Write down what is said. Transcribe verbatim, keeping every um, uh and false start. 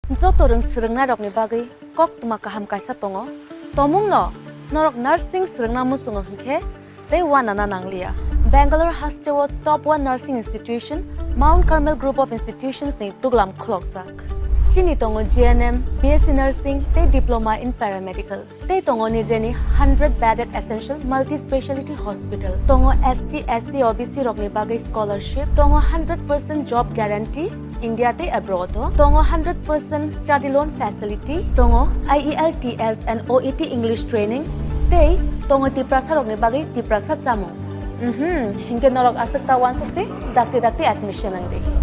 Joto rwng swrwngnairokni bagwi koktwma kaham kaisa tongo. Tomungno norok nursing swrwngna muchungo hwnkhe tei uanana nangliya. Bangalore hasteo top one nursing institution Mount Carmel Group of Institutions ni duglam khulokjak. Chini tongo G N M, B S C Nursing tei Diploma in Paramedical. Tei tongo nijeni hundred bedded essential multi-speciality hospital. Tongo S T, S C, O B C rokni bagwi scholarship. Tongo hundred percent job guarantee India tei abroad o. Tongo hundred percent study loan facility. Tongo I E L T S and O E T English training. Tei tongo Tiprasa rokni bagwi Tiprasa chamung. Mhm, hinkhe norok aswk ta uansuk di, dakti dakti admission wng di.